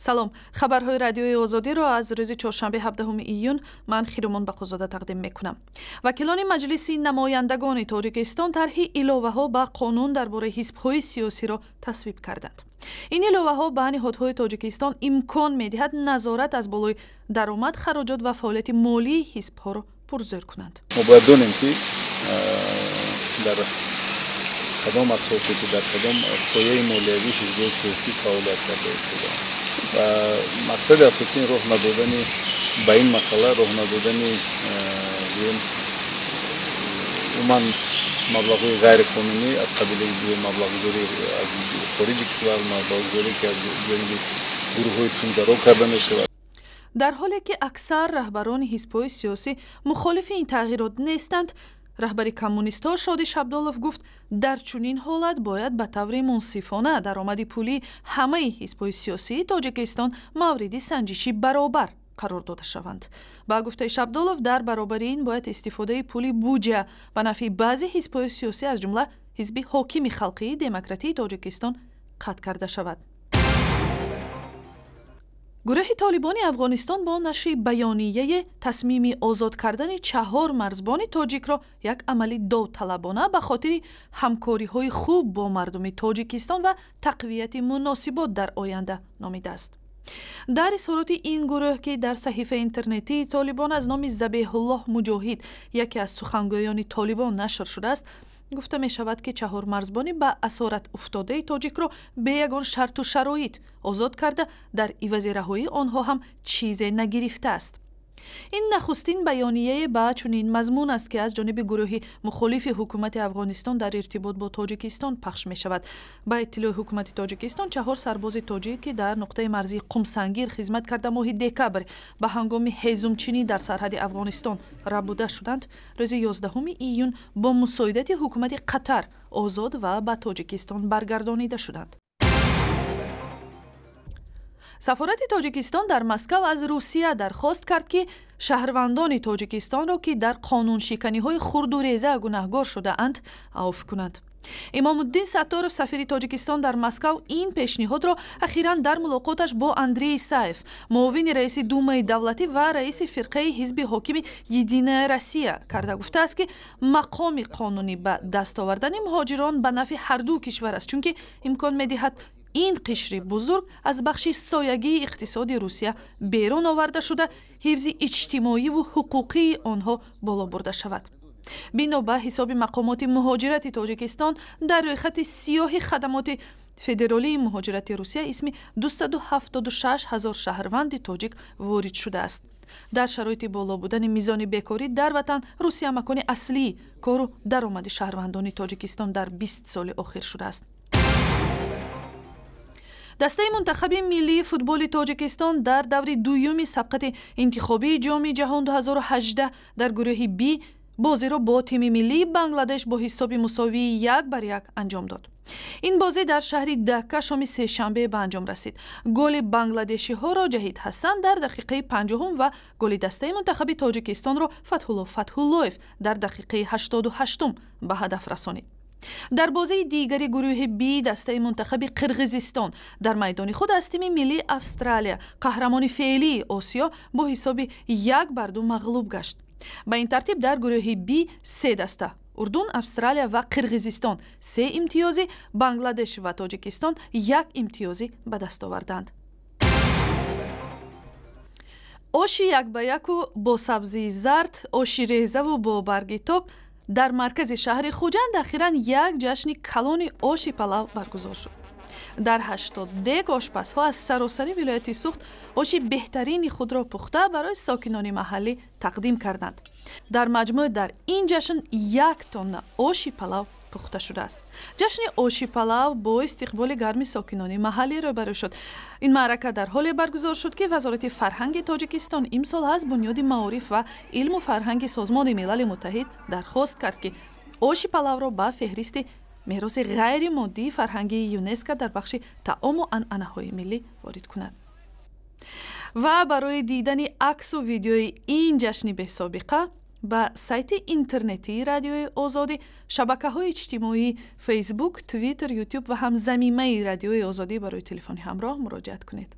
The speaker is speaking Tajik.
Салом, хабарҳои Радиои Озодиро аз рӯзи чоршанбе, 17 июн, ман Хиромон Бақозода тақдим мекунам. Вакилони Маҷлиси намояндагони Тоҷикистон тарҳи иловаҳо ба қонун дар бораи ҳизбҳои сиёсиро тасвиб карданд. Ин иловаҳо ба ниҳодҳои Тоҷикистон имкон медиҳад назорат аз болои даромад, хароҷот ва фаъолияти молии ҳизбҳоро пурзӯр кунанд. Мо бояд донем, ки дар кадом асосе, ки дар кадом пояи молиявӣ ҳизбҳои сиёсӣ фаъолият карда истодаанд, ва мақсади асосии роҳ надодани ба ин масъала, роҳ надодани, гӯем, умуман маблағҳои ғайриқонунӣ аз қабили, гӯем, маблағгузорӣ аз хориҷи кишвар, маблағгузорӣ, ки аз ҷониби гурӯҳҳои тундгаро карда мешавад. Дар ҳоле ки аксар раҳбарони ҳизбҳои сиёсӣ мухолифи ин тағйирот нестанд, раҳбари коммунистҳо Шоди Шабдолов гуфт, дар чунин ҳолат бояд ба таври мунсифона даромади пулии ҳамаи ҳизбҳои сиёсии Тоҷикистон мавриди санҷиши баробар қарор дода шаванд. Ба гуфтаи Шабдолов, дар баробари ин бояд истифодаи пули буҷа ба нафъи баъзе ҳизбҳои сиёсӣ, аз ҷумла ҳизби ҳокими Халқии Демократии Тоҷикистон, қатъ карда шавад. Гурӯҳи Толибони Афғонистон бо нашри баёнияе тасмими озод кардани чаҳор марзбони тоҷикро як амали довталабона ба хотири ҳамкориҳои хуб бо мардуми Тоҷикистон ва тақвияти муносибот дар оянда номидааст. Дар изҳороти ин гурӯҳ, ки дар саҳифаи интернетии Толибон аз номи Забеҳуллоҳ Муҷоҳид, яке аз сухангӯёни Толибон, нашр шудааст, гуфта мешавад, ки чаҳор марзбони ба асорат уфтодаи тоҷикро бе ягон шарту шароит озод карда, дар ивази раҳоии онҳо ҳам чизе нагирифтааст. Ин нахустин баёнияе ба чунин мазмун аст, ки аз ҷониби гурӯҳи мухолифи ҳукумати Афғонистон дар иртибот бо Тоҷикистон пахш мешавад. Ба иттилои ҳукумати Тоҷикистон, чаҳор сарбози тоҷик, ки дар нуқтаи марзии Қумсангир хизмат карда, моҳи декабр ба ҳангоми ҳезумчинӣ дар сарҳади Афғонистон рабуда шуданд, рӯзи 11 июн бо мусоидати ҳукумати Қатар озод ва ба Тоҷикистон баргардонида шуданд. Сафорати Тоҷикистон дар Москав аз Русия дархост кард, ки шаҳрвандони Тоҷикистонро, ки дар қонуншиканиҳои хурду реза гунаҳгор шудаанд, авф кунанд. Имомуддин Сатторов, сафири Тоҷикистон дар Москав, ин пешниҳодро ахиран дар мулоқоташ бо Андрей Исаев, муовини раиси Думаи давлатӣ ва раиси фирқаи ҳизби ҳокими Единая Россия, карда гуфтааст, ки мақоми қонунӣ ба даст овардани муҳоҷирон ба нафъи ҳарду кишвар аст, чунки имкон медиҳад ин қишри бузург аз бахши соягии иқтисоди Русия берун оварда шуда, ҳифзи иҷтимоиву ҳуқуқии онҳо боло бурда шавад. Бино ба ҳисоби мақомоти муҳоҷирати Тоҷикистон, дар рӯйхати сиёҳи хадамоти федералии муҳоҷирати Русия исми 276 ҳазор шаҳрванди тоҷик ворид шудааст. Дар шароити боло будани мизони бекорӣ дар ватан, Русия макони аслии кору даромади шаҳрвандони Тоҷикистон дар 20 соли охир шудааст. Дастаи мунтахаби миллии футболи Тоҷикистон дар даври дуюми сабқати интихобии Ҷоми ҷаҳон 2018 дар гурӯҳи Б бозиро бо тими миллии Бангладеш бо ҳисоби мусовии 1-1 анҷом дод. Ин бозӣ дар шаҳри Дакка шоми сешанбе ба анҷом расид. Голи бангладешиҳоро Ҷаҳид Ҳасан дар дақиқаи 50-ум ва голи дастаи мунтахаби Тоҷикистонро Фатҳулло Фатҳуллоев дар дақиқаи 88-ум ба ҳадаф расонид. Дар бозии дигари гурӯҳи Би дастаи мунтахаби Қирғизистон дар майдони худ аз тими миллии Австралия, қаҳрамони феълии Осиё, бо ҳисоби 1-2 мағлуб гашт. Ба ин тартиб дар гурӯҳи Би се даста, Урдун, Австралия ва Қирғизистон, се имтиёзӣ, Бангладеш ва Тоҷикистон як имтиёзӣ ба даст оварданд. Оши як ба яку бо сабзии зард, оши резаву бо барги ток. Дар маркази шаҳри Хуҷанд ахиран як ҷашни калони оши палав баргузор шуд. Дар 80 дег ошпазҳо аз саросари вилояти Сухт оши беҳтарини худро пухта, барои сокинони маҳаллӣ тақдим карданд. Дар маҷмӯъ дар ин ҷашн як тонна оши палав пухта шудааст. Ҷашни оши палав бо истиқболи гарми сокинони маҳаллӣ рӯбарӯ шуд. Ин маърака дар ҳоле баргузор шуд, ки Вазорати фарҳанги Тоҷикистон имсол аз Бунёди маориф ва илму фарҳанги Созмони Милали Муттаҳид дархост кард, ки оши палавро ба феҳристи мероси ғайримоддии фарҳангии ЮНЕСКО дар бахши таому анъанаҳои миллӣ ворид кунад. Ва барои дидани аксу видеои ин ҷашни бесобиқа ба сайти интернетии Радиои Озодӣ, шабакаҳои иҷтимоӣ Фейсбук, Твиттер, Ютуб ва ҳам замимаи Радиои Озодӣ барои телефони ҳамроҳ муроҷиат кунед.